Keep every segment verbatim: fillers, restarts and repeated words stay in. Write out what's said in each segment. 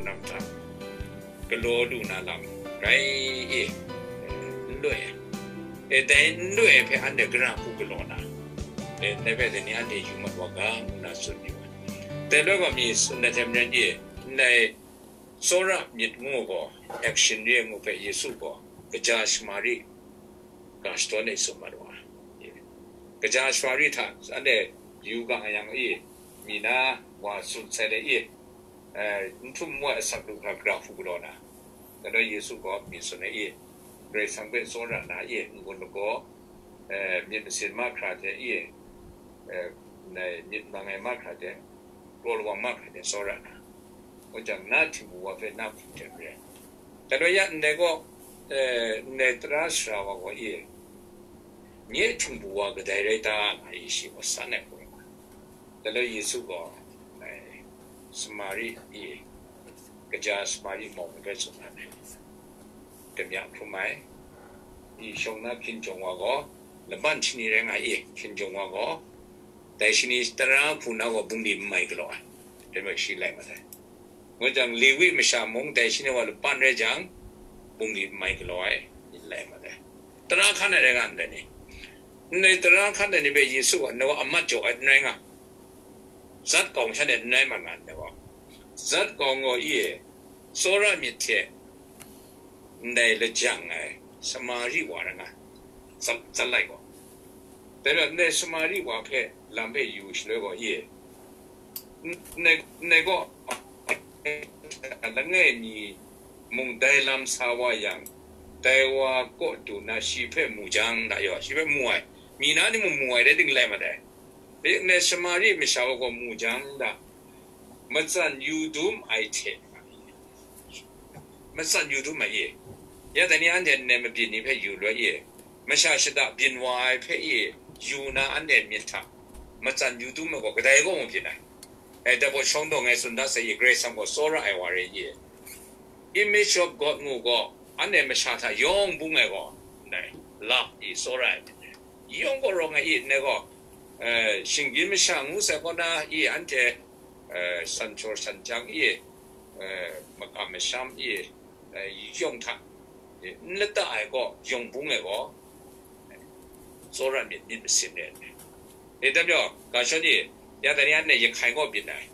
ram hta galaw lu na lam rai e, n loi ai. E, dai n loi ai hpe anhte gara hku galaw na, e, ndai hpe dai ni anhte yu mat wa ga, ngu na tsun yu ai. Dai loi gaw mi tsun ai hte maren e, ndai tsawra myit ngu gaw, action re ai ngu hpe Yesu gaw kaja shamari ga shadawn e tsun mat wa ai. Kaja shamari hta anhte yu ga yang e, mi na wa tsun sai le e, eh, n htum n wai asak lu hkra gara hku galaw na, dai loi Yesu gaw mi tsun ai e, Karai Kasang hpe tsawra na e, n-gun lagaw, eh, myit masin mahkra hte e, eh, ndai myit mang ai mahkra hte, kraw lawang mahkra hte tsawra na, ngu jang, na htingbu wa hpe na hku hte maren. Dai loi ya ndai gaw, eh, ndai tara sara wa gaw e, nye htingbu wa kadai rai ta, nga e shi gaw san ai hku rai. Dai loi Yesu gaw, eh, Samari e, kaja Samari mawng ni hpe tsun dan ai, damya hkrum ai, i shawng na hkinjawng wa gaw, laban shani rai nga e, hkinjawng wa gaw, dai shani tara hku na gaw bungli n mai galaw ai, dai hpe shi lai mat ai. Ngu jang, Lewi masha mung dai shani wa laban rai jang, bungli n mai galaw ai, lai mat ai. Tara hkan ai rai nga ndai ni, ndai tara hkan ai ni hpe Yesu gaw, ngai gaw amat jaw ai n rai nga, zat kawng shanhte n rai mat nga ndai gaw, zat kawng gaw e, tsawra myit hte ndai lajang ai Samari wa rai nga, zat, zat lai gaw. Dai hpe ndai Samari wa hpe lam hpe yu shaloi gaw e, n-, ndai, ndai gaw, langai mi mung dai lam sa wa yang, dai wa kaw du na shi hpe mu jang da yaw, shi hpe mu ai, mi na ni mung mu ai rai ting lai mat ai. Ndai Samari masha wa gaw mu jang da, matsan yu dum ai hte, matsan yu dum ai e. Ya dai ni anhte ndai mabyin ni hpe yu loi e, masha shada byin wa ai hpe e, yu na anhte myit hta matsan yu dum ai gaw, kadai gaw mu byin ai. E, dai gaw shawng daw ngai tsun da sai e, Karai Kasang gaw tsawra ai wa rai e. Image of God ngu gaw, anhte masha hta yawng bung ai gaw, ndai, love i tsawra ai myit dai. Yawng gaw rawng ai i, ndai gaw, eh, shinggyim masha ngu sai kaw na i, anhte, eh, san shawr san jang i, eh, makam masham i, eh, yawng hta, eh, n lata ai gaw, yawng bung ai gaw, eh, tsawra myit, myit masin re ai. E, dai majaw, ga shadawn e, ya dai ni anhte Yahkai gaw byin ai,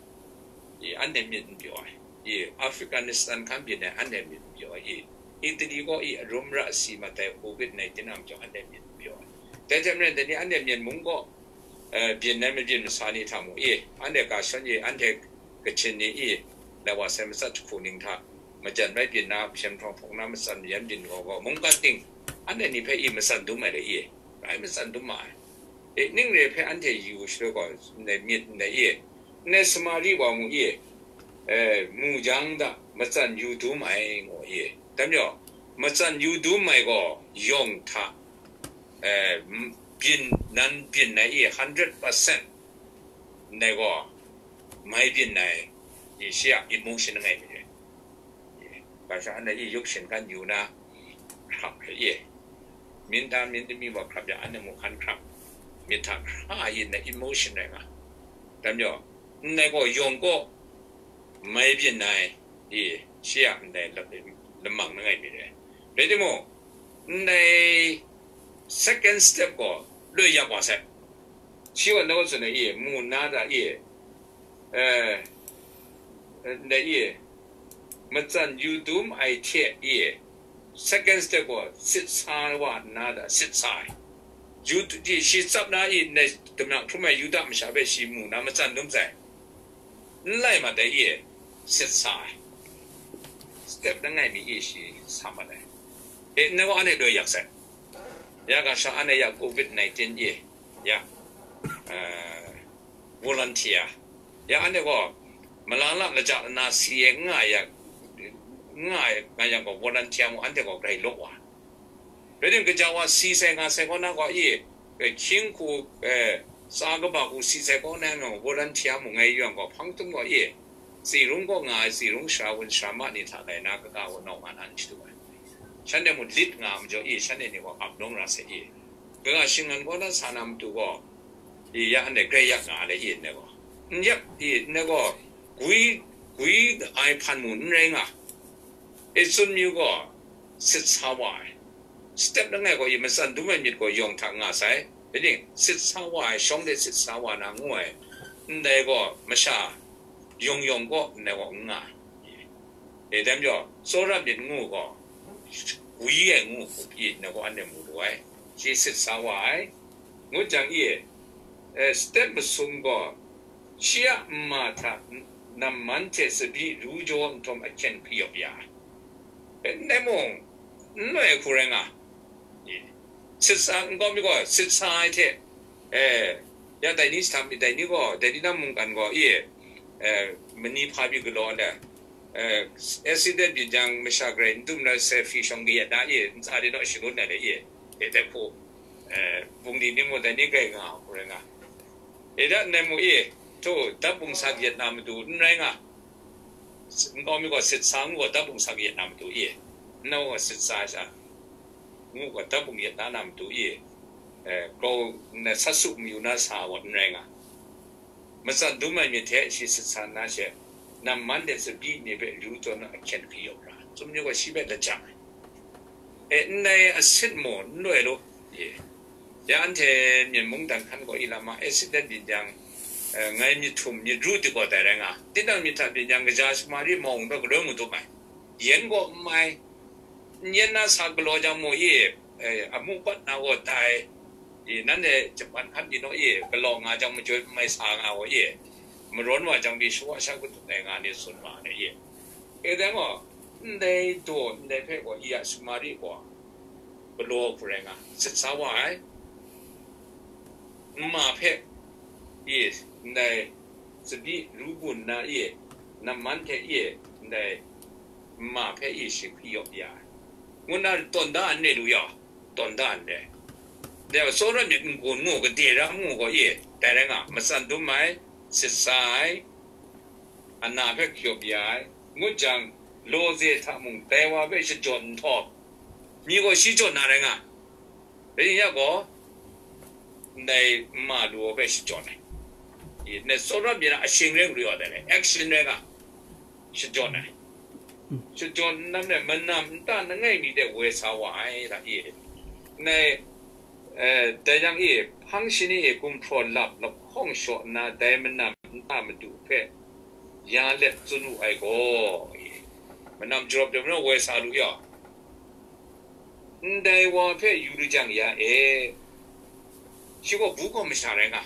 e, anhte myit n pyaw ai, e, Afghanistan hkan byin ai, anhte myit n pyaw ai, e, Italy gaw, e, arum ra asi mat ai covid nineteen a majaw, anhte myit n pyaw ai. Dai hte maren, dai ni anhte Myen mung gaw, eh, byin ai mabyin masa ni hta mung, e, anhte ga shadawn e, anhte Kachin ni, e, lai wa sai matsat jahku ning hta, majan bai byin na, hpyen hprawng hpawng na matsan mayan byin gaw gaw, mungkan ting, anhte ni hpe, e, matsan dum ai le, e, rai matsan dum ma ai. E, ning re hpe anhte yu shaloi gaw, ndai myit ndai e, ndai Samari wa mu e, e, mu jang da, matsan yu dum ai ngu e. Dai majaw, matsan yu dum ai gaw, yawng hta, e, m-, byin, nan byin ai e, hundred percent ndai gaw, mai byin ai, e, shi a emotion langai mi re. Ga shadawn anhte e yuk shin kan yu na, hkrap hpe e, myin ta myin dumi wa hkrap yang, anhte mung hkan hkrap, myit hta hkra yin na emotion rai nga. Dai majaw, ndai gaw yawng gaw mai byin ai, e, shi a ndai lap, lamang langai mi re. Rai timung, ndai second step gaw loi yak wa sai. Shi gaw nau tsun ai e, mu na da e, eh, ndai e, matsan yu dum ai hte e, second step gaw sit sa wa nna da sit sa ai. Yu-, di shi tsap na e, ndai damyak hkrum ai Yuda masha hpe shi mu na matsan dum sai. N lai mat ai e, sit sa ai. Step langai mi e shi sa mat ai. E, nna gaw anhte loi yak sai. Ya ga shadawn anhte ya covid nineteen e, ya, eh, volunteer. Ya, anhte gaw malala laja lana si e nga ya, nga nga yang gaw, volunteer mung anhte gaw grai law wa. Rai tim, gaja wa si sai nga sai kaw na gaw, e, hkying hku, e, tsa kaba hku si sai kaw na yang gaw, volunteer mung ngai yang gaw, hpang tum gaw, e, tsi rung kaw nga ai, tsi rung sara wun sara ma ni hta lai na, kaga wa naw nga na n shadu ai. Shanhte mung lit nga ai majaw, e, shanhte ni gaw ap nawng ra sai, e. Kaga shinggan kaw na sa na matu gaw, e, ya anhte grai yak nga ai le, e, ndai gaw. N yak, e, ndai gaw, gwi gwi ai hpan mu n rai nga. E tsun myu gaw sit sa wa ai. Step langai gaw i matsan dum ai myit gaw yawng hta nga sai. Dai ning, sit sa wa ai, shawng de sit sa wa na ngu ai. Ndai gaw masha yawng yawng gaw ndai gaw n nga. E dai majaw, tsawra myit ngu gaw, gwi ai ngu hku pyi ndai gaw anhte mu lu ai. Shi sit sa wa ai. Ngut jang i, e, step masum gaw, shi a nma hta namman hte tsabyi ru jaw nhtawm ahkyen hkri yawp ya ai. Ndai mung, n loi ai hku rai nga. Sit sa, nkau mi gaw sit sa ai hte, e, ya dai ni sa mi, dai ni gaw, dai ni na mungkan gaw, i, e, mani hpa pyi galaw ai, e, accident byin jang masha garai n dum na selfie shawng kayat na, i, ntsa de naw shangun na le, i, e, dai hku, e, bungli ni mung dai ni grai nga, hku rai nga. E, da ndai mu, i, htu, dap bung sa kayat na matu n rai nga. Nkau mi gaw sit sa ngu gaw dap bung sa kayat na matu, i, nau gaw sit sa ai sha. Ngu gaw dap bung yet na na matu i, e, grau nna sat su mayu na sa ai wa n rai nga. Matsan dum ai myit hte shi sit sa nna she, namman de tsabyi ni hpe ru tawn na ahkyen hkri yawk ra, tsun ni gaw shi hpe lajang ai. E, ndai asit mu n loi lu, ye. Ya anhte myen mungdan hkan gaw i lam a, accident byin jang, e, ngai myit htum myit ru di gaw dai rai nga. Tinang myit hta byin jang, kaja shamari mawng hpe galoi mu dum ai. Yen gaw n mai, n yen na sa galaw jang mu i, e, amu pat na gaw dai, i, nanhte Japan hkan di naw i, galaw nga jang majoi n mai sa nga gaw i, marawn wa jang pyi shawa sha kut ai nga ni tsun ma ai i. E dai gaw, ndai daw ndai hpe gaw i a shamari gaw galaw hku rai nga, sit sa wa ai. Nma hpe i ndai tsabyi ru gun na i, namman hte i ndai nma hpe i shi hkri yawp ya ai, ngu na tawn da ai n re lu ya, tawn da ai n re. Dai gaw, tsawra myit n-gun ngu, gade ra ngu gaw i, dai rai nga, matsan dum ai, sit sa ai, ana hpe hkri yawp ya ai, ngut jang, lawze hta mung dai wa hpe shajawn nhtawm, mi gaw shi jawn na rai nga. Rai yang gaw, ndai nma lu ai hpe shajawn ai. I, ndai tsawra myit a ashing rai ngu yu ai dai le, action rai nga, shajawn ai. Shajawn nnan e, manam nta langai mi de woi sa wa ai, da i. Ndai, e, dai yang i, hpang shani e gumhpraw lap lahkawng shaw nna, dai manam nta madu hpe ya let tsun wu ai gaw, i, manam jarawp de majaw woi sa lu ya. Ndai wa hpe yu lajang ya e. Shi gaw bu gaw masha rai nga.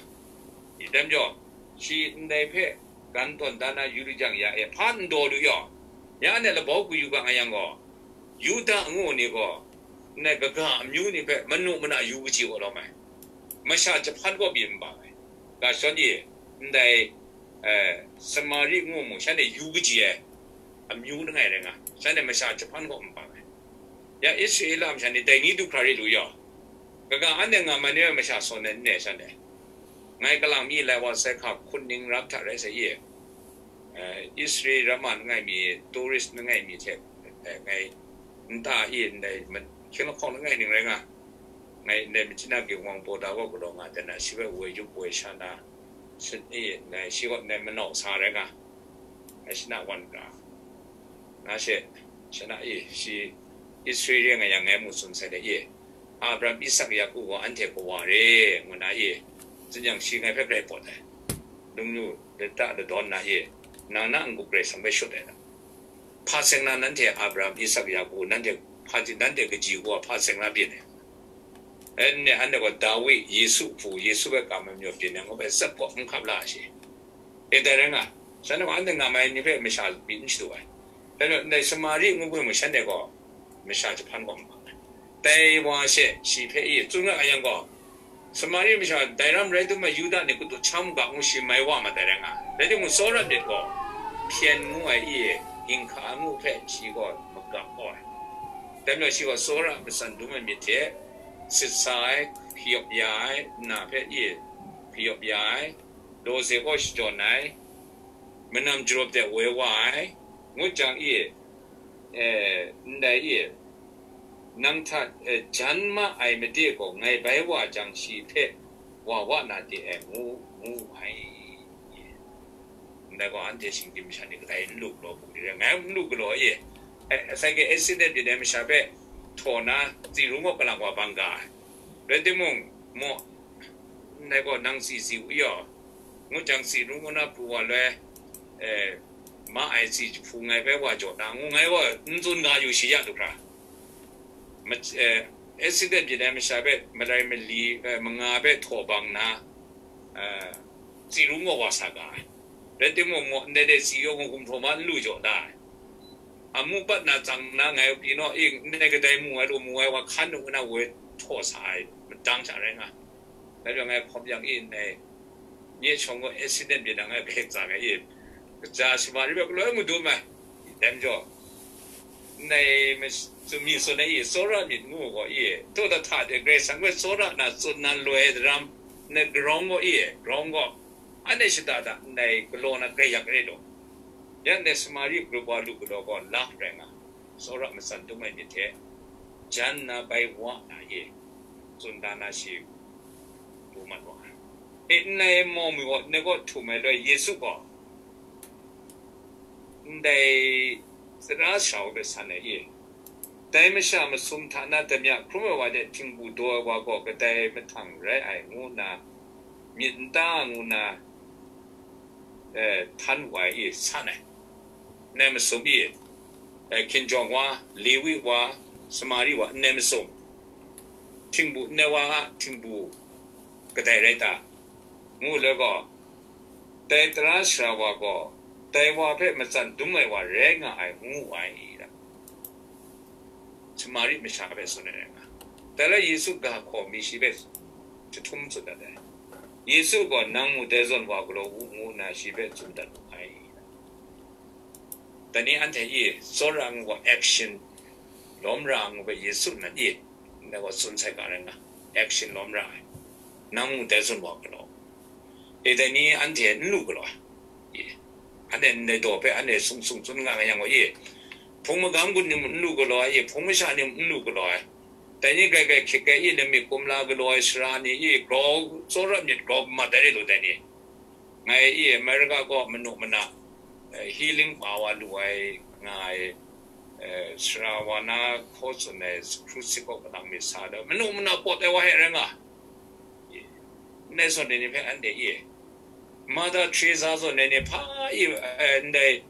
I, dai majaw, shi ndai hpe gan tawn da na yu lajang ya e, hpa n daw lu yaw, ya anhte labau hku yu ga nga yang gaw, Yuda ngu ni gaw, ndai kaga amyu ni hpe manu mana yu kaji gaw lawm ai. Masha jahpan gaw byin n bang ai. Ga shawng e, ndai, eh, Samari ngu mu, shanhte yu kaji ai amyu langai rai nga, shanhte masha jahpan gaw n bang ai. Ya Israela masha ni dai ni du hkra ri lu yaw, kaga anhte nga mai ni ai masha sawn ai n re shanhte. Ngai kalang mi lai wa sai hka hkun ning rap hta rai sai ye, eh, Israel ramma langai mi, tourist langai mi hte, eh, ngai nta e ndai ma-, hkying lahkawng langai ning rai nga, ngai ndai Machina Ginwang Pawda gaw galaw nga dan na, shi hpe woi yup woi sha na, sut e ndai shi gaw ndai manau sa rai nga, ngai shana wan ga. Nga she, shana e, shi Israel re nga yang ngai mu tsun sai de e, Abraham, Isak, Yaku gaw anhte kawa re, ngu na e, tsin yang shi ngai hpe grai pawt ai. Lungnu lata ladawn na e, nang na n-gup Karai Kasang hpe shut ai na. Hpa seng na nanhte Abraham, Isak, Yaku, nanhte hpa, nanhte kaji wa hpa seng na byin ai. Anhte, anhte gaw Dawi, Yesu hpu, Yesu hpe kam ai majaw byin ai, ngu hpe tsap gaw n hkap la ai shi. E dai rai nga, shanhte gaw anhte nga mai ni hpe masha myit n shadu ai. Dai majaw, ndai Samari ngu hpe mung shanhte gaw masha jahpan gaw n bang ai. Dai wa she, shi hpe e tsun ra yang gaw, Samari masha dai ram rai dum ai Yuda ni kadu hkyam ga ngu shi mai wa ma dai rai nga. Rai timung, tsawra myit gaw, hpyen ngu ai e, ginhka ngu hpe shi gaw magap gaw ai. Dai majaw shi gaw tsawra matsan dum ai myit hte, sit sa ai, hkri yawp ya ai, nna hpe e, hkri yawp ya ai, lawze gaw shajawn ai, manam jarawp de woi wa ai, ngut jang e, eh, ndai e, nang hta, eh, jan ma ai made gaw ngai bai wa jang shi hpe wa wa na de ai ngu, ngu ai. Dai gaw anhte shinggyim masha ni kadai n lu galaw bungli rai, ngai n lu galaw e. Eh, sai ke accident byin ai masha hpe htaw na, tsi ru ngaw kalang wa bang ga ai. Rai timung, maw, ndai gaw nang tsi tsi u yaw, ngut jang tsi ru ngaw na pru wa loi, eh, ma ai tsi jahpu ngai bai wa jaw na, ngu ngai gaw n tsun ga yu shi ya du hkra. Ma-, eh, accident byin ai masha hpe malai mali, eh, manga hpe htaw bang na, eh, tsi ru ngaw wa sa ga ai. Rai timung, maw, ndai de tsi yawng gumhpraw ma n lu jaw da ai. Amu pat na tsang na ngai pyi naw, e, ndai kadai mu ai lu, mu ai wa hkan nu na woi htaw sa ai, madang sha rai nga. Dai majaw ngai hkawm yang e, ndai nye shawng gaw accident byin na ngai grai tsa ai e, kaja shama ri bai galaw madum ai. Dai majaw, ndai mas-, tsun mi tsun ai e, tsawra myit ngu gaw e, to da hta de Karai Kasang hpe tsawra na tsun na loi daram, ndai grawng gaw e, grawng gaw, anhte shada da ndai galaw na grai yak rai taw, ya ndai Samari grup wa lu galaw gaw lap rai nga, tsawra matsan dum ai myit hte, jan na bai wa na e, tsun da na shi lu mat wa ai. E, ndai mawng mi gaw, ndai gaw htum ai loi Yesu gaw, ndai tara sara wa hpe san ai e, dai masha masum hta na damya hkrum ai wa de htingbu daw ai wa gaw kadai mahtang rai ai, ngu nna myit nta ngu nna, eh, htan wu ai e san ai. Ndai masum e, eh, hkinjawng wa, Lewi wa, Samari wa, ndai masum, htingbu ndai wa a htingbu kadai rai ta, ngu le gaw, dai tara sara wa gaw, dai wa hpe matsan dum ai wa rai nga ai, ngu ai. Samari masha hpe tsun ai rai nga. Dai la Yesu ga hkaw mi shi hpe jahtum tsun dat ai. Yesu gaw, "Nang mu dai zawn wa galaw u," ngu nna shi hpe tsun dat wu ai. Dai ni anhte e, tsawra ngu gaw action, lawm ra ngu gaw Yesu nan e, ndai gaw tsun sai ga rai nga, action lawm ra ai. "Nang mu dai zawn wa galaw." E, dai ni anhte n lu galaw ai. E, anhte ndai daw hpe anhte sung sung tsun nga nga yang gaw, e, hpung magam gun ni mung n lu galaw ai, e, hpung masha ni mung n lu galaw ai. Dai ni grai grai hkyit grai e, lamik kumla galaw ai sara ni e, grau, tsawra myit grau mat ai rai lu dai ni. Ngai e, America kaw manu mana, eh, healing power lu ai nga ai, eh, sara wa na hkaw tsun ai, cruise kaw kanang myit sa da, manu mana pawt ai wa hte rai nga. Ndai zawn ni hpe anhte e, Mother Teresa zawn ni hpa e, eh, ndai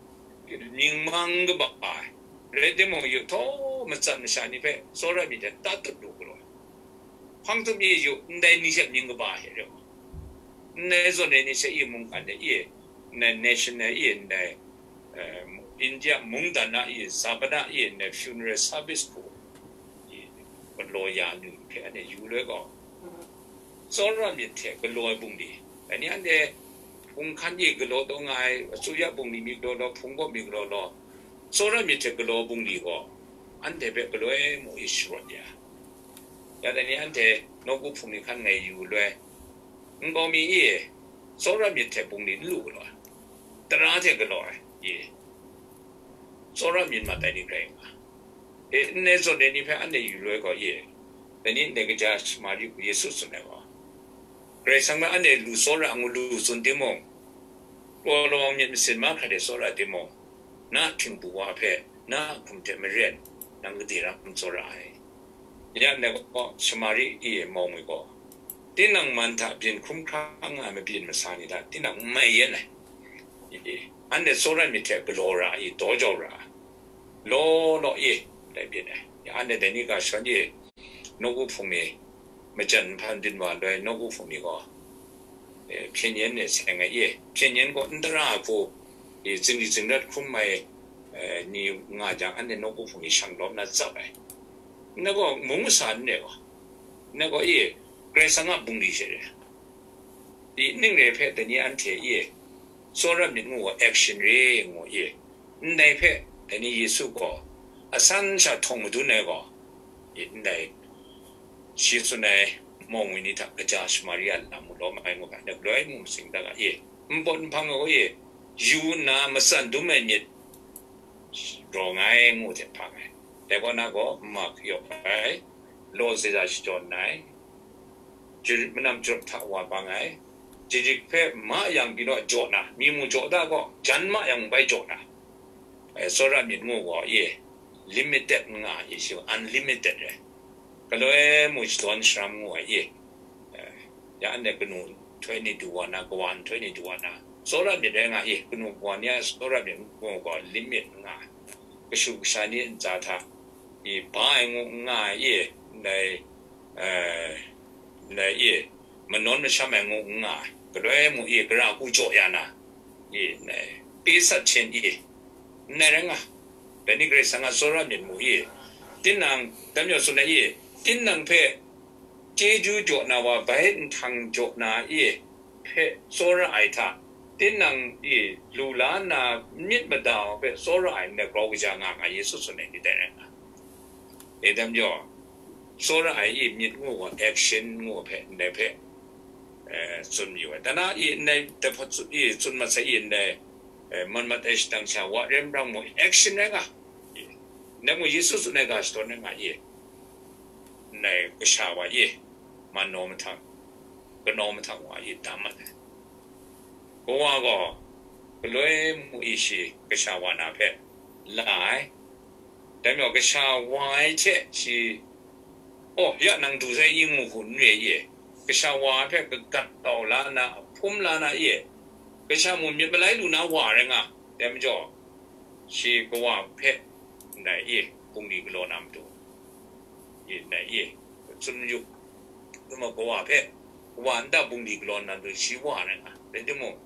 ning mang kaba ai, rai timung, yu htaw matsat masha ni hpe tsawra myit hte tatut lu galaw ai. Hpang htum e yu, ndai ni hte ning kaba hte rau, ndai zawn ni hte e mungkan de e, ndai national e, ndai, eh, India mungdan na e, Zabana e, ndai funeral service hku e, galaw ya lu hpe anhte yu loi gaw, tsawra myit hte galaw ai bungli, dai ni anhte hpung hkan e galaw taw nga ai, asuya bungli mi galaw law, hpung kaw mi galaw law, tsawra myit hte galaw bungli gaw, anhte hpe galoi mu e sharawt ya. Ya dai ni anhte nawku hpung ni hkan ngai yu loi, nkau mi e, tsawra myit hte bungli n lu galaw ai, tara hte galaw ai e, tsawra myit mat ai ni rai nga. E, ndai zawn ni hpe anhte yu loi gaw e, dai ni ndai kaja shama yu hku Yesu tsun ai gaw, Karai Kasang hpe anhte lu tsawra ngu lu tsun timung, kraw lawang myit masin mahkra de tsawra timung, na htingbu wa hpe na a hkum hte maren nang gade ram tsawra ai. Ya ndai gaw, Samari e mawng mi gaw, tinang man hta byin hkrum hkra nga ai mabyin masa ni hta tinang n mai yen ai. E, anhte tsawra myit hte galaw ra ai, daw jau ra ai, law law e, dai byin ai. Ya anhte dai ni ga shawn e, nawku hpung ni, majan nhpan byin wa loi nawku hpung ni gaw, eh, hpyen yen e seng ai e, hpyen yen gaw n tara ai hku, e, zingri zingrat hkrum ai, eh, ni nga jang, anhte nawku hpung ni shang lawm na tsap ai. Nna gaw mung masa n re gaw, nna gaw e, Karai Kasang a bungli hte re, i ning re hpe dai ni anhte e, tsawra myit ngu gaw action re ngu e, ndai hpe dai ni Yesu gaw asan sha htawng madun ai gaw, e, ndai shi tsun ai mawng mi ni hta kaja shama ri a lam mu lawm ai ngu ga, nep loi mu matsing da ga e, npawt nhpang ai gaw e, yu nna matsan dum ai myit rawng ai ngu hte hpang ai. Dai kaw na gaw, nma hkuyawk ai, law zeza shadawn ai, jarit manam jarawt hta wa bang ai, jarik hpe ma yang binaw jaw na, mi mu jaw da gaw, jan ma yang bai jaw na, eh, tsawra myit ngu gaw, ye, limited nga, ye shi, unlimited re. Galoi mu shadawn sharam ngu ai, ye, eh, ya anhte kanu nhtoi ni du wa na, kawa nhtoi ni du wa na, tsawra myit rai nga, ye, kanu kawa ni a tsawra myit ngu gaw, limit nga, kashu kasha ni ntsa hta, i, ba ai ngu n nga ai, ye, ndai, eh, ndai, ye, manawn masham ai ngu n nga ai, galoi mu, ye, gara hku jaw ya na, ye, ndai, pyi sat hten, ye, ndai rai nga, dai ni Karai Kasang a tsawra myit mu, ye, tinang, dai majaw tsun ai, ye, tinang hpe chyeju jaw na wa bai nhtang jaw na, ye, hpe tsawra ai hta, tinang, ye, lu la nna myit mada wa hpe tsawra ai ndai grau kaja nga nga, Yesu tsun ai ni dai rai nga. E dai majaw, tsawra ai, ye, myit ngu wa, action ngu hpe, ndai hpe, eh, tsun mayu ai. Dan na, ye, ndai dai hpawt tsun, ye, tsun mat sai, ye, ndai, eh, man mat ai shadang sha, wa rem rang mu, action rai nga, ye, ndai mu Yesu tsun ai ga shadawn rai nga, ye, ndai kasha wa, ye, manaw mahtang, kanaw mahtang wa, ye, tam mat ai. Kawa gaw, galoi mu, ye, shi kasha wa na hpe la ai. Dai majaw, kasha wa ai hte shi, oh, ya nang du sai, i ngu hku n re, ye, kasha wa hpe kagat kau la na, hpum la na, ye, kasha mu myit malai lu na wa rai nga, dai majaw, shi kawa hpe ndai, ye, bungli galaw na matu, ye, ndai, ye, tsun yu, dum a kawa hpe, kawa nta bungli galaw na matu, shi wa rai nga, rai timung,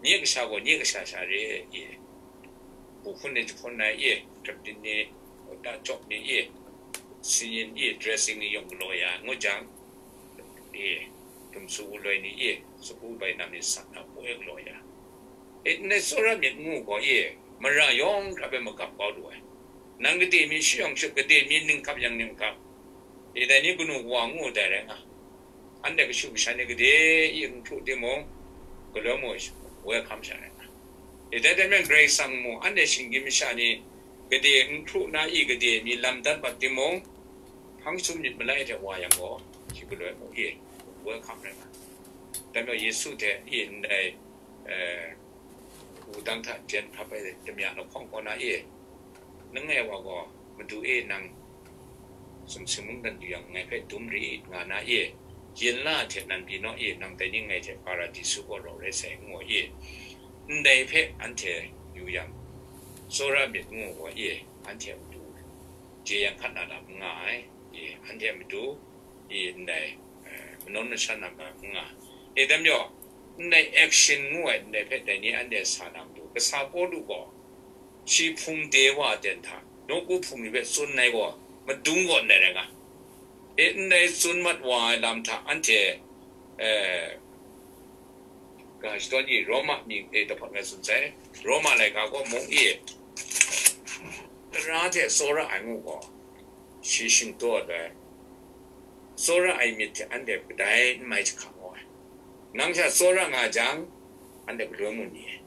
nye kasha gaw nye kasha sha re, ye, hpu hpun ni jahpun ai, ye, grep din ni, ta cawp ni, ye, sinyin, ye, dressing ni yawng galaw ya, ngu jang, ye, htum su u loi ni, ye, sagu bai nam ni sa na poi galaw ya. E, ndai tsawra myit ngu gaw, ye, mara yawng hkra hpe magap kau lu ai. Nang gade mi shayawng shut, gade mi ning hkap yang ning hkap. E, dai ni kanu kawa ngu dai rai nga. Anhte kashu kasha ni gade i n hkru timung, galoi mu welcome sha rai nga. E, dai hte maren Karai Kasang mu, anhte shinggyim masha ni gade n hkru na, i gade mi lam dat mat timung, hpang sum myit malai hte wa yang gaw, shi galoi mu, i welcome rai nga. Dai majaw Yesu hte i ndai, eh, wudang hta jen hkap ai damya lahkawng kaw na, i, langai wa gaw, Madu e, nang sumsing mungdan du yang, ngai hpe dum rit nga na, i, yin la hte nan pyi naw, i, nang dai ni ngai hte Paradisu kaw rau rai sai, ngu, i, ndai hpe anhte yu yang, tsawra myit ngu gaw, i, anhte a matu jeyang hkat na lam n nga ai, i, anhte a matu, i, ndai, eh, manawn masha na lam n nga. E, dai majaw, ndai action ngu ai ndai hpe dai ni anhte sa na matu, kasa Pawlu gaw, shi hpung de wa ten hta, nawku hpung ni hpe tsun ai gaw, madung gaw ndai rai nga. E, ndai tsun mat wa ai lam hta anhte, eh, ga shadawn i Roma mying e dahpawt ngai tsun sai, Roma laika gaw mung i, tara hte tsawra ai ngu gaw, shi shingtaw ai, tsawra ai myit hte anhte kadai n mai jahkang ai. Nang sha tsawra nga jang, anhte galoi mu ni ai.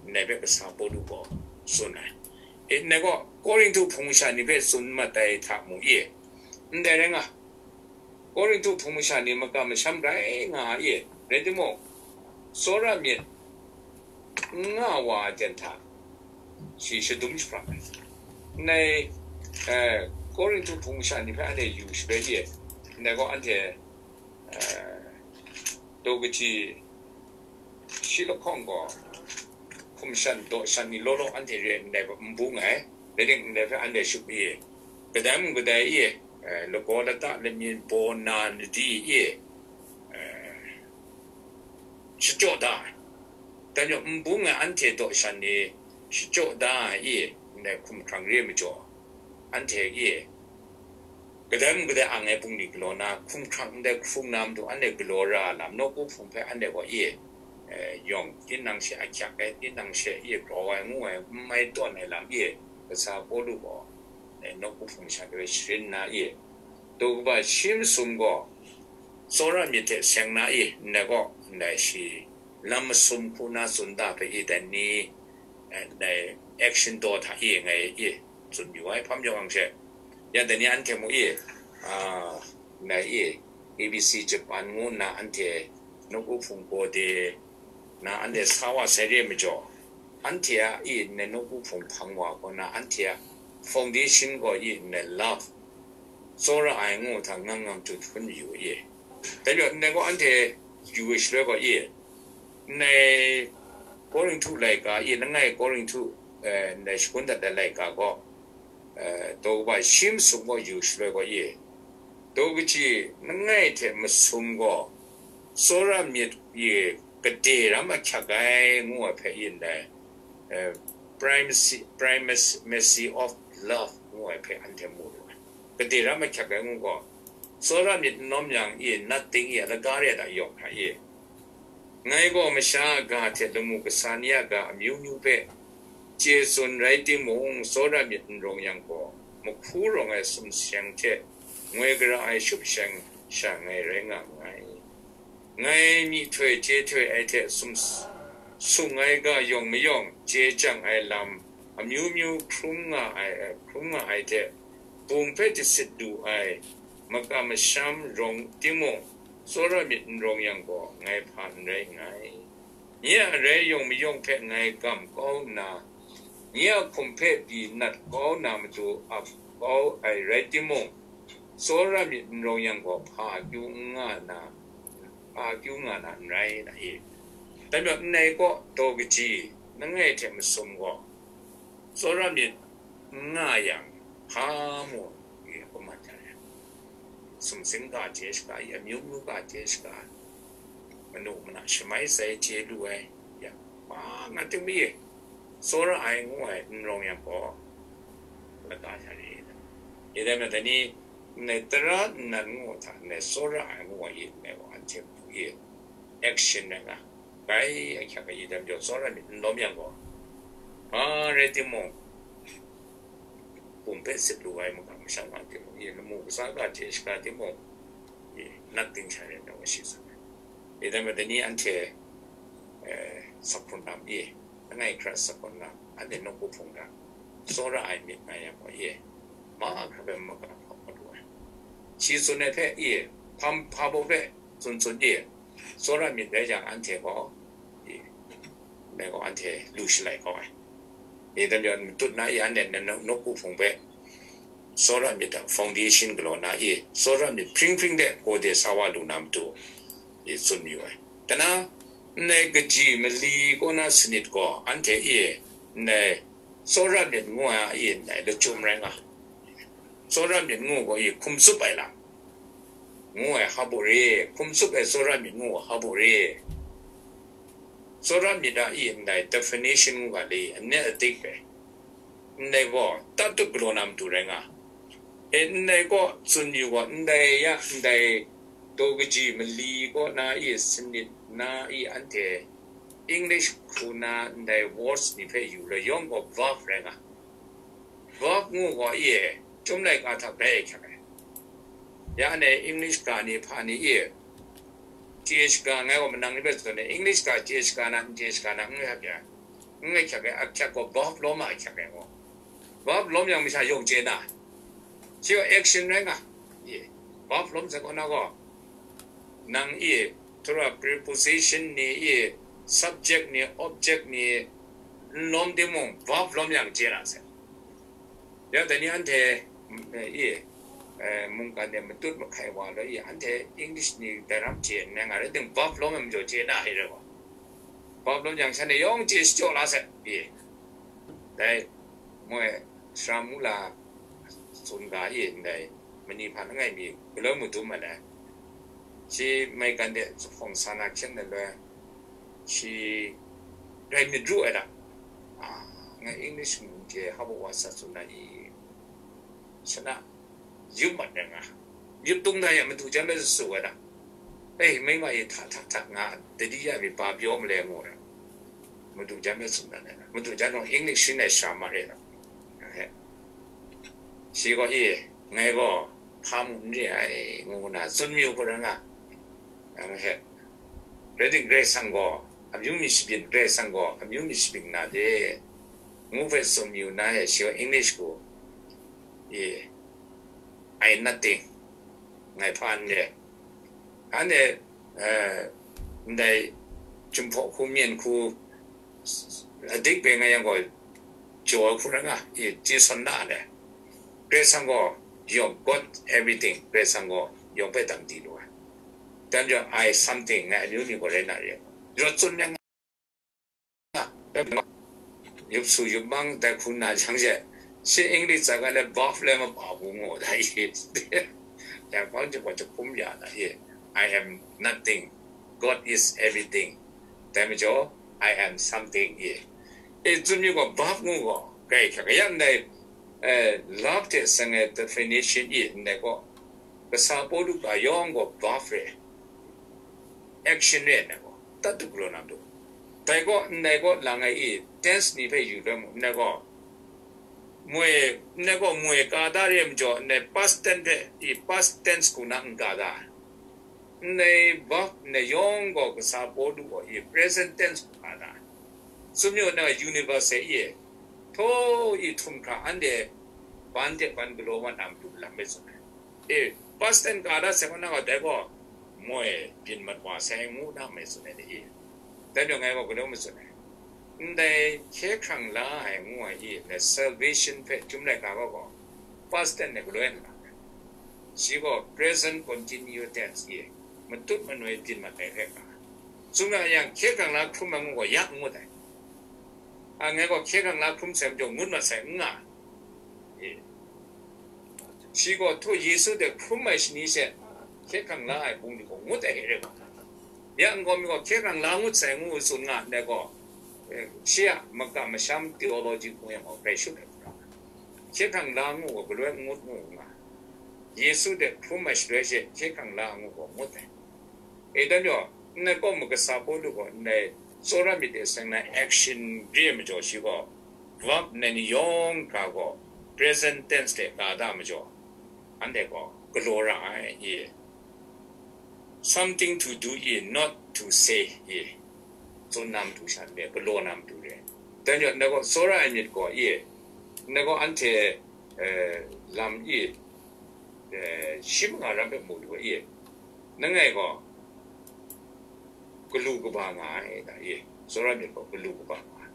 Ndai hpe kasa Pawlu gaw tsun ai. E, ndai gaw, Korinhtu hpung masha ni hpe tsun mat ai hta mu i, ndai rai nga, Korinhtu hpung masha ni makam masham rai nga ai, rai timung, tsawra myit n nga wa ai ten hta, shi shadum jahprang ai. Ndai, eh, Korinhtu hpung masha ni hpe anhte yu shaloi i, ndai gaw anhte, eh, daw kahti shi lahkawng gaw, hkum shan daw shan ni law law anhte re ndai hpe n bung ai, rai timung, ndai hpe anhte shut i, kadai mung kadai i, eh, lagaw lata lamyin baw na ladi i, eh, shachyaw da ai. Dai majaw n bung ai anhte daw shan ni shachyaw da ai i, ndai hkum hkrang re ai majaw, anhte i, kadai mung kadai ang ai bungli galaw na, hkum hkrang ndai hkrung na matu anhte galaw ra ai lam, nawku hpung hpe anhte gaw i, eh, yawng, tinang she ahkyak ai, tinang she i grau ai ngu ai, n mai tawn ai lam i, kasa Pawlu gaw, eh, nawku hpung masha hpe sharin na i, daw kaba shi masum gaw, tsawra myit hte seng na i, ndai gaw, ndai shi lam masum hku na tsun da hpe i, dai ni, eh, ndai action daw hta i ngai i tsun yu ai hpam yawng ang she, ya dai ni anhte mu i, ah, ndai i, A B C Japan ngu nna anhte nawku hpung gaw de na anhte sa wa sai re majaw, anhte a i ndai nawku hpung hpang wa kaw na anhte a foundation gaw i ndai love, tsawra ai ngu hta ngang ngang tut hpun yu i. Dai majaw ndai gaw anhte yu ai shaloi gaw i, ndai Korinhtu laika i, langai Korinhtu, eh, ndai shangun dat ai laika gaw, eh, daw kaba shi masum gaw yu shaloi gaw i, daw kaji langai hte masum gaw tsawra myit i gade ram ahkyak ai ngu ai hpe i ndai, eh, primacy, primacy of love ngu ai hpe anhte mu lu ai. Gade ram ahkyak ai ngu gaw, tsawra myit n lawm yang i, nat ting i, laga re ai hta yawng hkra i, ngai gaw masha a ga hte lamu kasa ni a ga amyu myu hpe chye tsun rai timung, tsawra myit n rawng yang gaw, mahku rawng ai sumseng hte ngoi gara ai shup sheng sha ngai rai nga nngai. Ngai myihtoi chye htoi ai hte sum, sung ai ga yawng mayawng chye chyang ai lam amyu myu hkrum nga ai, hkrum nga ai hte, bung hpe jasit lu ai makam masham rawng timung, tsawra myit n rawng yang gaw, ngai hpa n rai nngai. Nye a arai yawng mayawng hpe ngai gam kau nna, nye a hkum hpe pyi nat kau na matu ap kau ai rai timung, tsawra myit n rawng yang gaw, hpa akyu n nga na, hpa akyu nga na n rai na i? Dai majaw, ndai kaw daw kaji langai hte masum gaw, tsawra myit n nga yang, hpa mu i, a kuman hta e, sumsing ga chye shaga i, amyu myu ga chye shaga, manu mana shamai sai chye lu ai, ya, hpa nga ting mi, tsawra ai ngu ai n rawng yang gaw, lata sha re. I dai majaw, dai ni, ndai tara nnan ngu hta, ndai tsawra ai ngu ai i, ndai gaw anhte hpu i, action rai nga, bai ahkyak ai i dai majaw, tsawra myit n lawm yang gaw, hpa rai timung, bung hpe sit lu ai makam masham nga timung, i lamu kasa ga hte shaga timung, i nat ting sha rai na wa shi sa. I dai majaw, dai ni anhte, eh, sakhun lam i, langai hkra sakhun lam, anhte nawku hpung hta tsawra ai myit nga yang gaw, i, ma hkra hpe makam hkap hkap lu ai. Shi tsun ai hpe i, hpa, hpa baw hpe tsun tsun i, tsawra myit rai jang, anhte gaw, i, ndai gaw anhte lu shalai kau ai. I dai majaw, matut na i, anhte na, na, nawku hpung hpe tsawra myit a foundation galaw na i, tsawra myit hpring hpring de gade sa wa lu na matu i tsun mayu ai. Dai na, ndai kaji mali kaw na sanit gaw, anhte i, ndai tsawra myit ngu ai a i, ndai lachyum rai nga, tsawra myit ngu gaw i hkum tsup ai lam ngu ai hpa baw re, hkum tsup ai tsawra myit ngu gaw hpa baw re. Tsawra myit a i ndai definition ngu ga le, anet adik ai. Ndai gaw tatut galaw na matu rai nga. E, ndai gaw tsun yu gaw, ndai ya, ndai daw kaji mali kaw na i sanit na i, anhte English hku na ndai words ni hpe yu la yawng gaw verb rai nga. Verb ngu gaw i e, chyum laika hta bai ahkyak ai. Ya anhte English ga ni hpa ni i, T H ga ngai gaw manang ni hpe tsun ai, English ga T H ga na, T H ga na, n rai hkyak ai, n rai hkyak ai, ahkyak gaw verb lawm a ahkyak ai gaw. Verb lawm yang masha yawng chye na, shi gaw action rai nga. I, verb lawm sai kaw na gaw, nang i, tura preposition ni i, subject ni, object ni, n lawm timung, verb lawm yang chye na sai. Ya, dai ni anhte, mm, i, eh, mungkan de matut mahkai wa law i, anhte English ni dai ram chye n rai nga rai tim, verb lawm ai majaw chye na ai rai wa. Verb lawm yang shanhte yawng chye shachyaw la sai, i. Dai, moi, Sara Mula tsun ga i, ndai, mani hpa langai mi, galoi madum ai le. Shi maigan de zuphpawng sa na hkyen ai loi, shi rai myit ru ai da. A, ngai English mung hte hpa wa sa tsun na i, shana, yup mat rai nga. Yup tung na yang madu jan bai su su ai da. Ei, mei ma e, hta, hta, hta, nga, dadi ya mi ba pyaw ma le ngu ai. Madu jan bai tsun na le, madu jan gaw English shin ai sha ma re na. Nga he. Shi gaw, e, ngai gaw hpa mu n re ai, ngu na tsun mayu hku rai nga. Nga he. Rai tim, Karai Kasang gaw, amyu mi shabyin, Karai Kasang gaw, amyu mi shabyin na de, ngu hpe tsun mayu na he, shi gaw English gaw, e, I nothing, ngai hpa n re. Anhte, eh, ndai jumhpaw hku, myen hku, adik bai nga yang gaw, jaw ai hku rai nga, i, Jason na le. Karai Kasang gaw, yawng got everything, Karai Kasang gaw, yawng hpe dang di lu ai. Dan jaw, I something, ngai amyu ni gaw rai na re. Rawt tsun yang nga, yup su yup mang, dai hku na jang she, shi English tsa ga le, buff le ma pa bu ngo da i. Yang gaw, jahkum ya da i. I am nothing. God is everything. Dai majaw, I am something i. E, tsun mi gaw, buff ngu gaw, kai hkyak yan dai, eh, love hte seng ai definition i, ndai gaw, kasa Pawlu ga yawng gaw buff re, action re, ndai gaw, tat du galaw na du. Dai gaw, ndai gaw lang ai i, tense ni hpe yu loi mu, ndai gaw, moi, ndai gaw moi ka da re majaw, ndai past tense hpe i, past tense hku na n ka da. Ndai verb ndai yawng gaw kasa Pawlu gaw i present tense hku ka da. Sumyu na universe e i, htaw i htum hkra anhte ban de ban galaw mat na matu lam bai tsun ai. E, past tense ka da sai gaw na gaw dai gaw moi byin mat wa sai ngu na mai tsun ai ni i. Dai majaw ngai gaw galaw ma tsun ai. Ndai hkye hkrang la ai ngu ai i, na salvation hpe chyum laika gaw gaw, past tense e galaw ai nna, shi gaw present continuous tense i, matut manoi byin mat ai hkrai hkra. Tsun nga yang, hkye hkrang la hkrum ai ngu gaw, ya n ngut ai. A, ngai gaw hkye hkrang la hkrum sai majaw, ngut mat sai n nga. E. Shi gaw htaw Yesu hte hkrum ai shani she, hkye hkrang la ai bungli gaw ngut ai hte rai nga. Ya nkau mi gaw hkye hkrang la ngut sai ngu tsun nga ndai gaw, eh, shi a makam masham theology hku yang gaw grai shut ai hkra. Hkye hkrang la ngu gaw galoi n ngut ngu nga. Yesu hte hkrum ai shaloi she hkye hkrang la ngu gaw ngut ai. E, dan jaw, ndai kaw makasa Pawlu gaw ndai tsawra myit de seng na action re majaw shi gaw, verb ndai ni yawng hkra gaw present tense hte ka da majaw, anhte gaw galaw ra ai i. Something to do i, not to say i. Tsun na matu sha n re, galaw na matu re. Dan jaw, ndai gaw tsawra ai myit gaw i, ndai gaw anhte, eh, lam i, eh, shi manga ram hpe mu lu ai i, langai gaw galu kaba nga ai, da i, tsawra myit gaw galu kaba nga ai.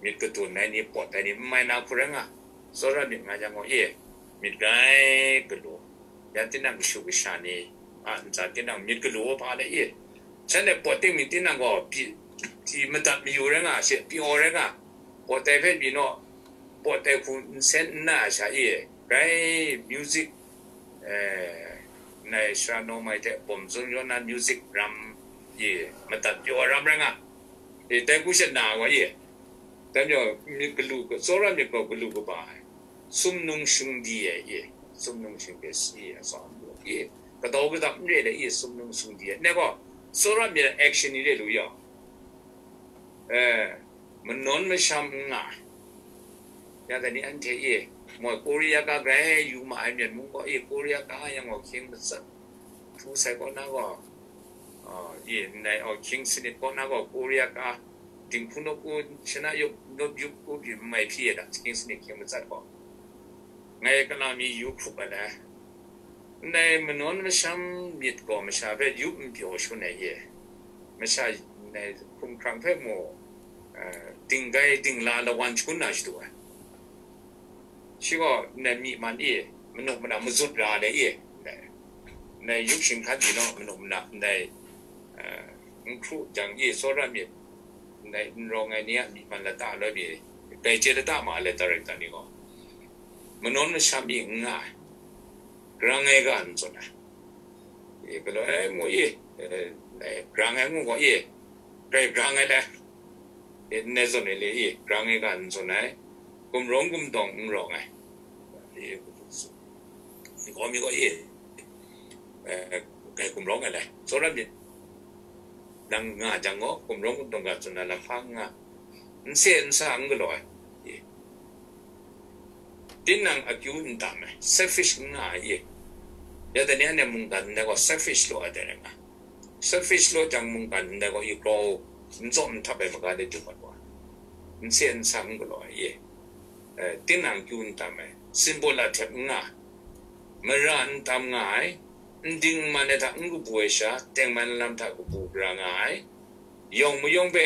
Myit kadun ai ni, pawt ai ni, n mai na hku rai nga, tsawra myit nga jang gaw i, myit grai galu. Ya tinang kashu kasha ni a ntsa tinang myit galu hpa le i, shanhte pawt ting mi tinang gaw pyi, pyi madat mayu rai nga, she pyaw rai nga, pawt ai hpe pyi naw, pawt ai hku n sen n na ai sha i, grai music, eh, nai sara nawng mai hte bawm zun yaw na music ram i, madat pyaw ai ram rai nga, i, dai hku sha na ai wa i, dai majaw myit galu, tsawra myit gaw galu kaba ai, sumnung shingdi ai i, sumnung shingdi si ai tsawm lu i, kadau kadap n re ai i, sumnung shingdi ai, ndai gaw tsawra myit a action ni re lu yawng, eh, manawn masham n nga ai. Ya dai ni anhte e, moi Korea ga grai yu ma ai, Myen mung gaw e, Korea ga yang gaw hkying matsat hpu sai kaw na gaw, ah, e, ndai, oh, hkying sanit kaw na gaw Korea ga dinghku nawku shana yup, nawp yup u pyi n mai hpyi e da, hkying sanit hkying matsat gaw. Ngai kala mi yu hkrup ai le. Ndai manawn masham myit gaw masha hpe yup n pyaw shun ai e. Masha ndai hkumhkrang hpe mung, eh, dinggai dingla lawan shangun na shadu ai. Shi gaw ndai myi man e, manuk mada mazut ra ai e. Ndai, ndai yup shinghkan di naw, manuk mada ndai, eh, n hkru jang e, tsawra myit, ndai n rawng ai ni a myi man lata loi mi, dai chye lata ma ai le, director ni gaw. Manawn masham e n nga ai, grang ai ga n tsun ai. E, galaw ai mu e, e, e, grang ai ngu gaw e, grai grang ai le, e, n ai zawn e le e, grang ai ga n tsun ai, gumrawng gumdawng n rawng ai. E, gaw mi gaw e, e, grai gumrawng ai le, tsawra myit nang nga jang gaw, gumrawng gumdawng ga tsun na lam hpa n nga, n se n sa n galaw ai. E. Tinang akyu n tam ai, selfish n nga ai e. Ya dai ni anhte mungkan ndai gaw selfish law ai dai rai nga. Selfish law jang mungkan ndai gaw i grau n tsawm n htap ai maga de du mat wa. N se n sa n galaw ai e. Eh, tinang akyu n tam ai, symbol a htep n nga ai, mara n tam nga ai, n ding n man ai hta n kabu ai sha, tengman lam hta kabu gara nga ai, yawng mayawng hpe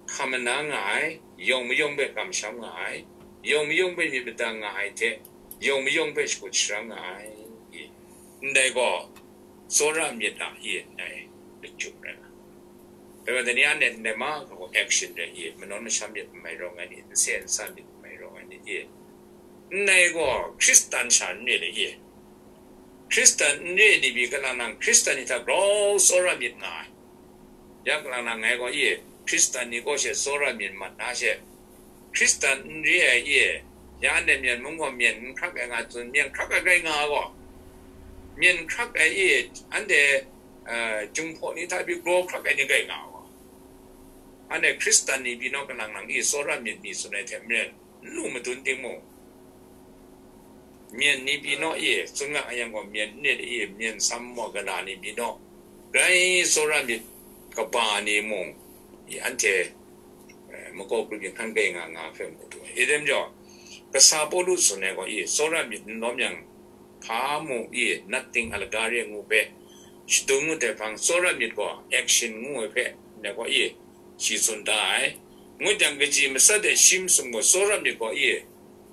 hkam mana nga ai, yawng mayawng hpe kamsham nga ai, yawng mayawng hpe myit mada nga ai hte, yawng mayawng hpe shakut sharam nga ai. Ndai gaw, tsawra myit a, i ndai lachyum rai nga. Dai gaw, dai ni a net ndai ma gaw action rai i, manawn masham myit n mai rawng ai ni, nse nsa myit n mai rawng ai ni i, ndai gaw Hkristan sha n re le i, Hkristan n re ai ni pyi kalang nang Hkristan ni hta grau tsawra myit nga ai. Ya kalang nang ngai gaw i, Hkristan ni kaw she tsawra myit mat na she, Hkristan n re ai i, ya anhte Myen mung gaw myen n hkrak ai nga tsun, myen hkrak ai grai nga gaw, myen hkrak ai i, anhte, eh, Jinghpaw ni hta pyi grau hkrak ai ni grai nga gaw, anhte Hkristan ni pyi naw kalang nang i tsawra myit mi tsun ai hte maren, n lu madun timung, myen ni pyi naw i, tsun nga yang gaw, myen n re i, myen sam maw, gala ni pyi naw, grai tsawra myit kaba ni mung, i anhte, eh, makau grup yinghkan grai nga nga hpe matu ai. I dem jaw, kasa Pawlu tsun ai gaw i, tsawra myit n lawm yang, hpa mu i, nothing alagare ngu hpe, shadum ngut ai hpang, tsawra myit gaw action ngu ai hpe, ndai gaw i, shi tsun da ai. Ngut yang, kaji matsat ai shi masum gaw tsawra myit gaw i,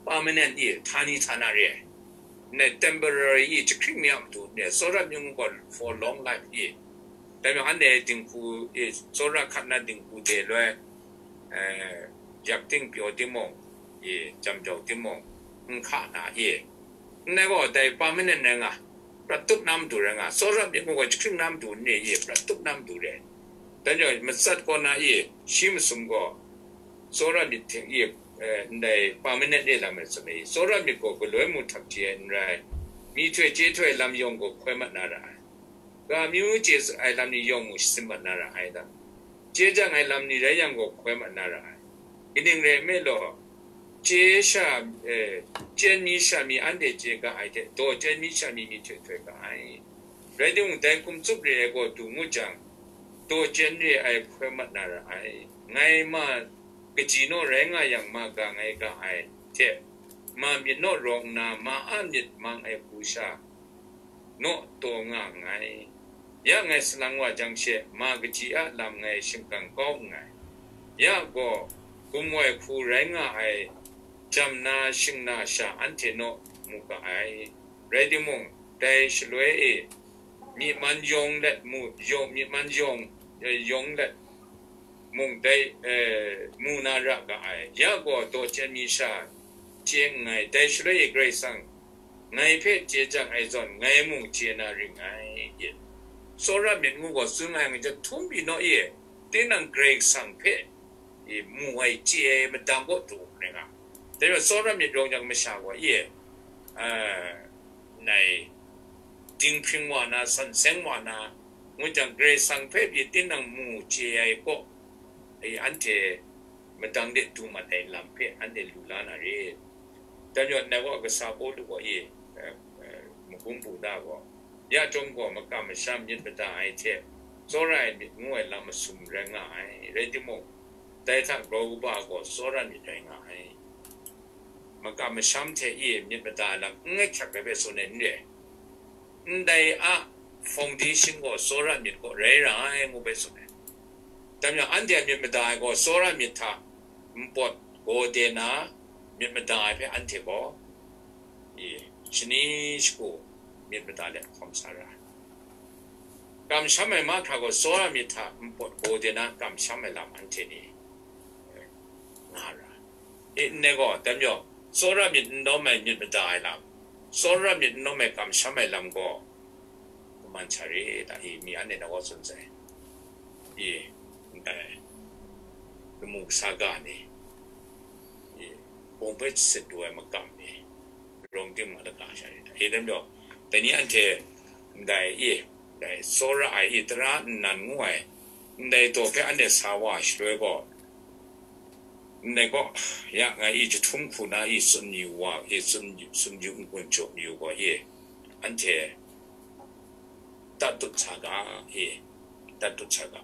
permanent i, htani htana re ai. Ndai temporary i, jahkring mi a matu n re ai, tsawra myit ngu gaw for long life i. Dai majaw anhte dinghku i, tsawra hkat na dinghku de loi, eh, yak ting pyaw timung, i, jam jau timung, n hka na i. Ndai gaw dai permanent rai nga, prat tup na matu rai nga, tsawra myit ngu gaw jahkring na matu n re i, prat tup na matu re. Dai majaw matsat kaw na i, shi masum gaw, tsawra myit hte i, eh, ndai permanent re lam ai tsun ai, tsawra myit gaw galoi mung htak chye ai n rai, myihtoi chye htoi lam yawng gaw hkoi mat na ra ai. Ga amyu chye ai lam ni yawng mung shasin mat na ra ai dam. Chye jang ai lam ni rai yang gaw hkoi mat na ra ai. Kaning rai nme law, chye sha, eh, chyen mi sha mi anhte chye ga ai hte, daw chyen mi sha mi myihtoi htoi ga ai. Rai timung, dai hkum tsup re ai gaw du ngut jang, daw chyen re ai hkoi mat na ra ai. Ngai ma kaji naw rai nga yang, ma ga ngai ga ai hte, ma myit naw rawng nna, ma a myit mang ai hku sha naw taw nga nngai. Ya ngai salang wa jang she, ma kaji a lam ngai shingkang kau nngai. Ya gaw, gumwai hku rai nga ai, jam na shing na sha anhte naw mu ga ai. Rai timung, dai shaloi e, myi man yawng let mu, yawng, myi man yawng, eh, yawng let mung dai, eh, mu na ra ga ai. Ya gaw daw chyen mi sha chye nngai, dai shaloi e Karai Kasang ngai hpe chye jang ai zawn, ngai mung chye na ring ngai. Tsawra myit ngu gaw tsun nga yang, jahtum pyi naw e, tinang Karai Kasang hpe, e, mu ai, chye ai madang kaw du rai nga. Dai majaw tsawra myit rawng yang masha gaw, e, a, nai dinghpring wa na, san seng wa na, ngut jang Karai Kasang hpe pyi tinang mu chye ai kaw, e, anhte madang de du mat ai lam hpe anhte lu la na re. Dai majaw nai gaw kasa Pawlu gaw, e, e, e, magum bu na gaw, ya chyawm gaw makam masham myit mada ai hte, tsawra ai myit ngu ai lam masum rai nga ai. Rai timung, dai hta grau kaba gaw tsawra myit rai nga ai. Makam masham hte e myit mada ai lam n hkyak ai hpe tsun ai n re. Ndai a foundation gaw tsawra myit kaw rai ra ai ngu hpe tsun ai. Dai majaw anhte a myit mada ai gaw tsawra myit hta npawt gaw de na myit mada ai hpe anhte gaw, e, shani shagu myit mada let hkawm sa ra ai. Kamsham ai mahkra gaw tsawra myit hta npawt gaw de na kamsham ai lam anhte ni, e, nga ra ai. E, ndai gaw, dai majaw, tsawra myit n lawm ai myit mada ai lam, tsawra myit n lawm ai kamsham ai lam gaw, kaman sha re ta i, mi anhte na gaw tsun sai. E, ndai, lamu kasa ga ni, e, bawng hpe sit du ai makam ni, rawng tim nga laka sha re ta i, dai majaw, dai ni anhte, ndai, e, ndai tsawra ai, e, tara nnan ngu ai, ndai daw hpe anhte sa wa shaloi gaw, ndai gaw, ya ngai i jahtum hku na i tsun yu wa, i tsun, tsun yu n-gun jaw yu gaw, e, anhte dat dut sa ga, e, dat dut sa ga.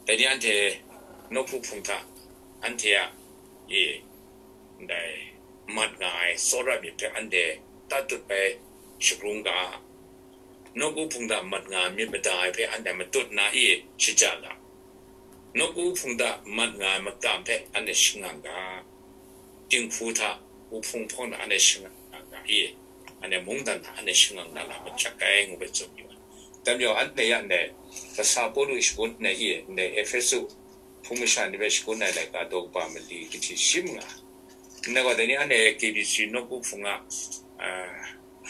Dai ni anhte nawku hpung hta, anhte a, e, ndai mat nga ai tsawra myit hpe anhte dat dut bai shagrung ga. Nawku hpung hta mat nga ai myit mada ai hpe anhte matut na i, shaja ga. Nawku hpung hta mat nga ai makam hpe anhte shangang ga. Dinghku hta, wuhpung hpawng hta anhte shangang ga i, anhte mungdan hta anhte shangang na lam mahkyak ai ngu hpe tsun yu ai. Dai majaw, anhte ya ndai, kasa Pawlu shangun ai i, ndai Ehpesu hpung masha ni hpe shangun ai laika daw kaba mali kahti shi manga. Ndai gaw, dai ni anhte K B C nawku hpung a, a,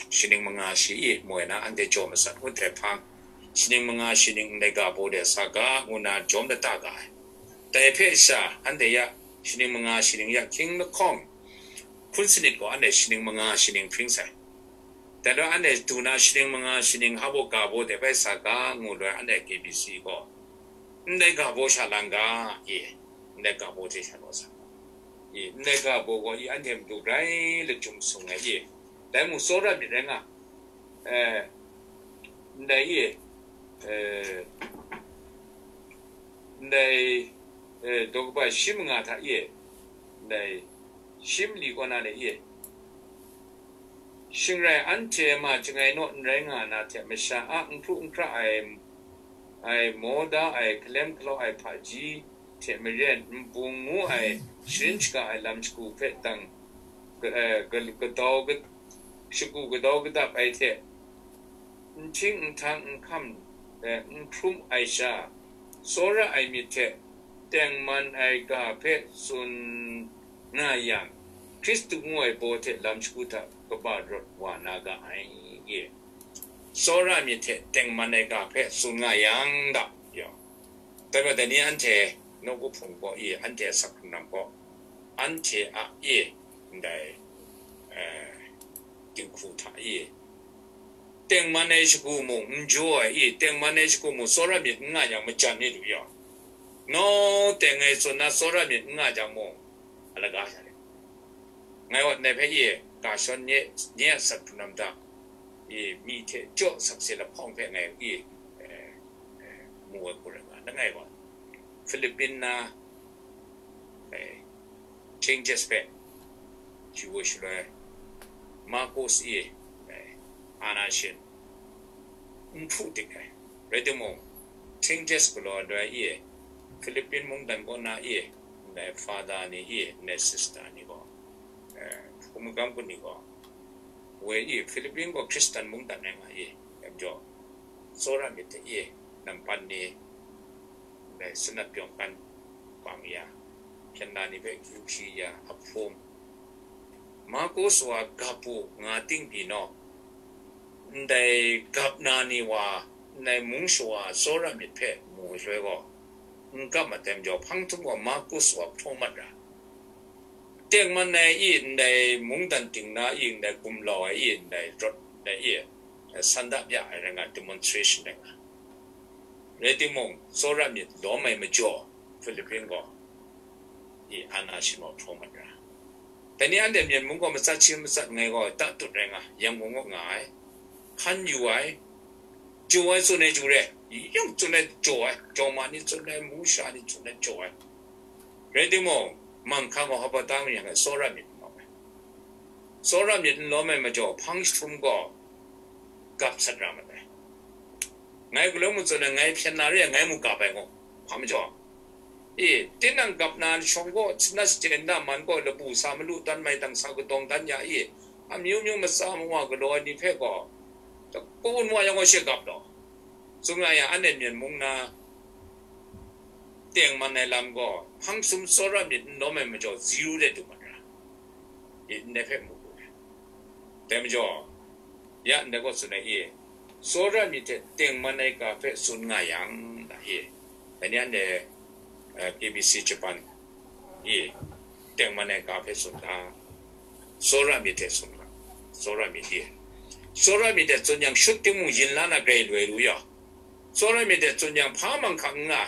shaning manga shi i moi na anhte jaw masat ngut ai hpang, shaning manga shaning ndai ga baw de sa ga, ngu nna jawm lata ga ai. Dai hpe sha, anhte ya shaning manga shaning ya hkying lahkawng, hpun sanit gaw anhte shaning manga shaning hpring sai. Dai gaw anhte du na shaning manga shaning ha baw ga baw de bai sa ga, ngu loi anhte K B C gaw, ndai ga baw sha lang ga, i, ndai ga baw hte sha law sa ga, i, ndai ga baw gaw i anhte matu grai lachyum sung ai, i, dai mung tsawra myit rai nga, eh, ndai, i, eh, ndai, eh, daw kaba shi manga hta, i, ndai shi mali kaw na le, i, shing rai anhte ma chyangai naw n rai nga na hte masha a n hkru n hkra ai, ai maw da ai, hkalem galaw ai hpaji hte maren, nbung ngu ai sharin shaga ai lam shagu hpe dang, ga-, eh, ga-, gadau ga-, shagu gadau gadap ai hte, n hting n htang n hkam, eh, n hkrum ai sha, tsawra ai myit hte tengman ai ga hpe tsun nga yang, Hkristu ngu ai baw hte lam shagu hta kaba rawt wa na ga ai, e. Tsawra myit hte tengman ai ga hpe tsun nga yang da, yaw. Dai gaw, dai ni anhte nawku hpung gaw, e, anhte asak hkrung lam gaw, anhte a, e, ndai, eh, dinghku hta, e, tengman ai shagu mung n jaw ai, i, tengman ai shagu mung tsawra myit n nga yang majan ni lu yaw. Naw teng ai tsun na tsawra myit n nga jang mung, a laga sha rit. Ngai wat nai hpe, i, ga shawn nye, nye a sat hkrung lam hta, i, mi hte jaw sakse lahpawng hpe ngai, i, eh, eh, mu ai hku rai nga, langai gaw, Philippine na, eh, changes hpe, shi wa shaloi, Marcos e, eh, ana shin, n hpru dik ai. Rai timung, changes galaw ai e, Philippine mungdan kaw na e, ndai father ni e, ndai sister ni gaw, eh, hpung magam kun ni gaw, woi e, Philippine gaw Khristan mungdan rai nga e, dai majaw, tsawra myit hte e, nampan ni, ndai sanat pyawng kan bang ya, hpyen na ni hpe akyu hpyi ya, a hpum, Marcos wa gap u nga ting pyi naw, ndai gap na ni wa, ndai mung shawa tsawra myit hpe mu ai shaloi gaw, n gap mat ai majaw, hpang htum gaw Marcos wa hpraw mat ra. Tengman ai e, ndai mungdan ting na e, ndai gumlau ai e, ndai rawt ai e, san da bya ai rai nga, demonstration rai nga. Rai timung, tsawra myit lawm ai majaw, Philippine gaw, i, ana shin wa hpraw mat ra. Dai ni anhte Myen mung gaw matsat shi matsat ngai gaw, tatut rai nga, Yangon kaw nga ai, hkan yu ai, jaw ai tsun ai jaw re, yung tsun ai jaw ai, jawma ni tsun ai, musha ni tsun ai jaw ai. Rai timung, manghkang gaw hpa ta ma yang ai, tsawra myit n lawm ai. Tsawra myit n lawm ai majaw, hpang jahtum gaw gap sat ra mat ai. Ngai galaw mu tsun ai, ngai hpyen na re ai, ngai mu gap ai ngu, hpa majaw, e, tinang gap na shawng gaw, sanat shachyen da man gaw, labu sa malu dan, maidang sa kadawng dan ya e, amyu myu matsa mawa galaw ai ni hpe gaw, kawn wa yang gaw, she gap law. Tsun nga yang, anhte Myen mung na tengman ai lam gaw, hpang jahtum tsawra myit n lawm ai majaw, zero de du mat ra. E, ndai hpe mu lu ai. Dai majaw, ya ndai gaw tsun ai e, tsawra myit hte tengman ai ga hpe tsun nga yang, da e, dai ni anhte, eh, K B C Japan e, tengman ai ga hpe tsun ga, tsawra myit hte tsun ga, tsawra myit e, tsawra myit hte tsun yang, shut timung yin la na grai loi lu ya, tsawra myit hte tsun yang, hpa manghkang n nga,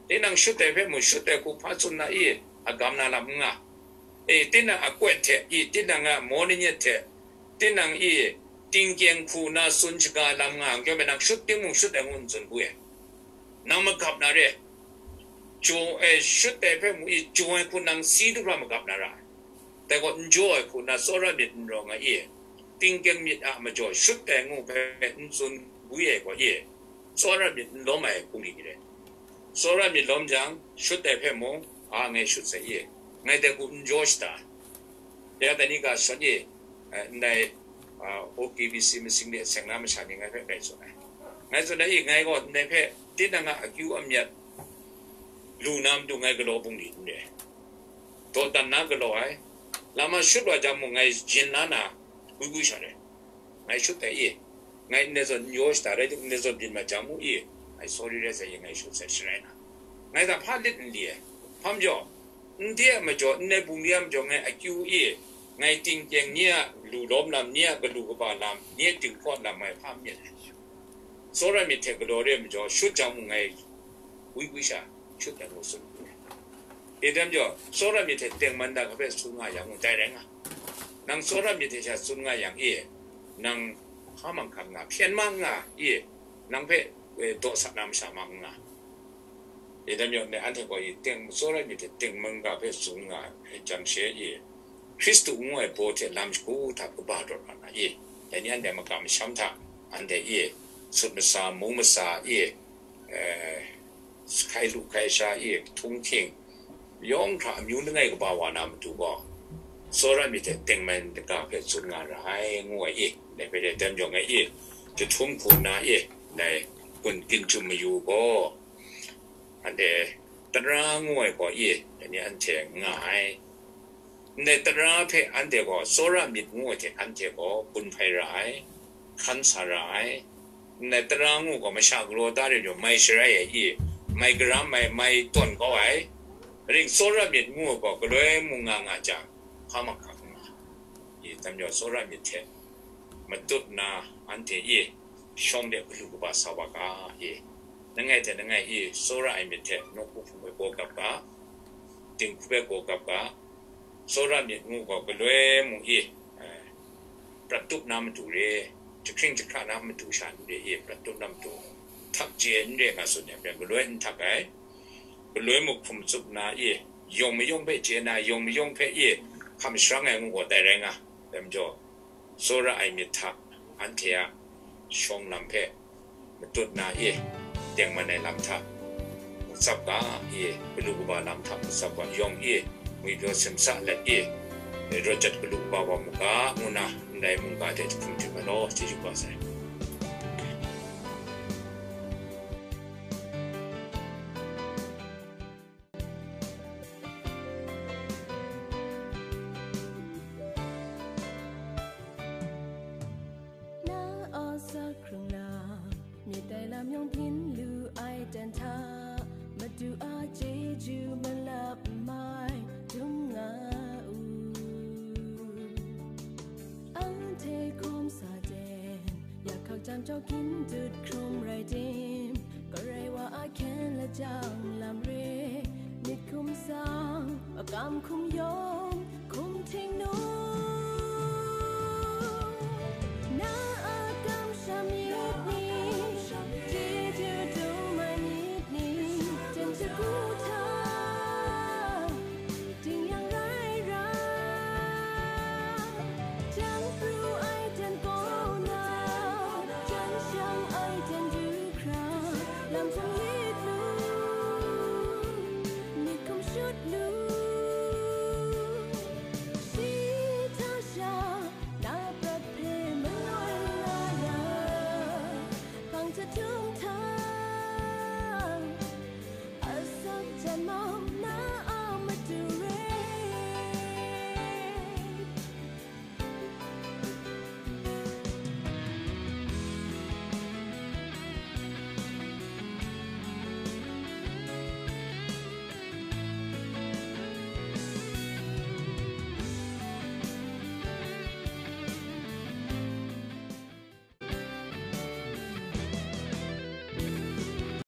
tinang shut ai hpe mu, shut ai hku hpa tsun na e, a gam na lam n nga, e, tinang akwet hte, e, tinang a maw ni nyet hte, tinang e, tingkyeng hku na tsun shaga lam nga, n kyawm e, nang shut timung shut ai ngu n tsun hku e, nang magap na re, jaw ai shut ai hpe mu e, jaw ai hku nang si du hkra magap na ra ai. Dai gaw, n jaw ai hku na tsawra myit n rawng ai e, tingkyeng myit a majaw shut ai ngu hpe n tsun wi ai gaw, e, tsawra myit n lawm ai hku ni re. Tsawra myit lawm jang, shut ai hpe mung, a, ngai shut sai, e, ngai dai hku n jaw shada. Ya dai ni ga shawt, e, eh, ndai, a, O K B C masing de seng na masha ni ngai hpe rai tsun ai. Ngai tsun ai, e, ngai gaw ndai hpe tinang a akyu amyat lu na matu ngai galaw bungli n re. Dawdan na galaw ai. Lama shut wa jang mung ngai jin la na, gwi gwi sha re. Ngai shut ai, e, ngai ndai zawn n yaw shada rai tim, ndai zawn byin mat jang mung, e, ngai sorry rai sai, e, ngai shut sai sharai na. Ngai hta hpa lit n li ai. Hpa majaw, ndai a majaw, ndai bungli a majaw, ngai akyu, e, ngai tingkyeng ni a lu lawm lam, ni a galu kaba lam, ni a dinghpaw lam ngai hpa n myit ai. Tsawra myit hte galaw re ai majaw, shut jang mung ngai gwi gwi sha, shut dan gaw tsun ai. E, dai majaw, tsawra myit hte tengman da hpe tsun nga yang, dai rai nga. Nang tsawra myit hte sha tsun nga yang, e, nang hpa man hkam nga, hpyen ma nga, e, nang hpe, e, daw sa na masha ma nga. E, dai majaw, anhte gaw, e, teng, tsawra myit hte tengman ga hpe tsun nga ai jang she, e, Hkristu ngu ai baw hte lam shagu hta kaba rawt nga na, e, dai ni anhte makam masham hta, anhte, e, sut masa, mung masa, e, eh, hkai lu hkai sha, e, htung hking, yawng hkra amyu langai kaba wa na matu gaw, tsawra myit hte tengman ga hpe tsun nga ra ai, ngu ai, e, dai hpe dai dan jawng ai, e, jahtum hku nna, e, dai gun ginjum mayu gaw, anhte tara ngu ai gaw, e, dai ni anhte nga ai. Ndai tara hpe anhte gaw tsawra myit ngu ai hte anhte gaw gun hpai ra ai, hkan sa ra ai. Ndai tara ngu gaw masha galaw da rai lu, mai sharai ai, e, mai garam ai, mai tawn kau ai. Ring tsawra myit ngu ai gaw galoi mung nga nga jang, hpa mahkra nga, e, dai majaw tsawra myit hte matut nna anhte, e, shawng de galu kaba sa wa ga, e, langai hte langai, e, tsawra ai myit hte nawku hpung hpe gaw gap ga, dinghku hpe gaw gap ga, tsawra myit ngu gaw galoi mung, e, eh, prat tup na matu re, jahkring jahkra na matu sha n re, e, prat tup na matu htak chye n re nga tsun yang, galoi n htak ai, galoi mung hkum tsup nna, e, yawng mayawng hpe chye na, yawng mayawng hpe, e, hkam sharang ai ngu gaw dai rai nga, dai majaw, tsawra ai myit hta, anhte a shawng lam hpe matut na, e, tengman ai lam hta matsap ga, e, galu kaba lam hta matsap ga, yawng, e, ngwipyaw simsa let, e, rawt jat galu kaba wa mu ga, ngu na, ndai mungga hte jahkum hte galaw chyeju kau sai. Na a sa hkrung la, myit dai lam yawng byin lu ai dan hta, Madu a chyeju malap mai dum nga u. Anhte hkawm sa ten, yak hkak jam jau gin dut hkrum rai tim, garai wa a hkyen lajang lam re, myit hkum sang, makam hkum yawng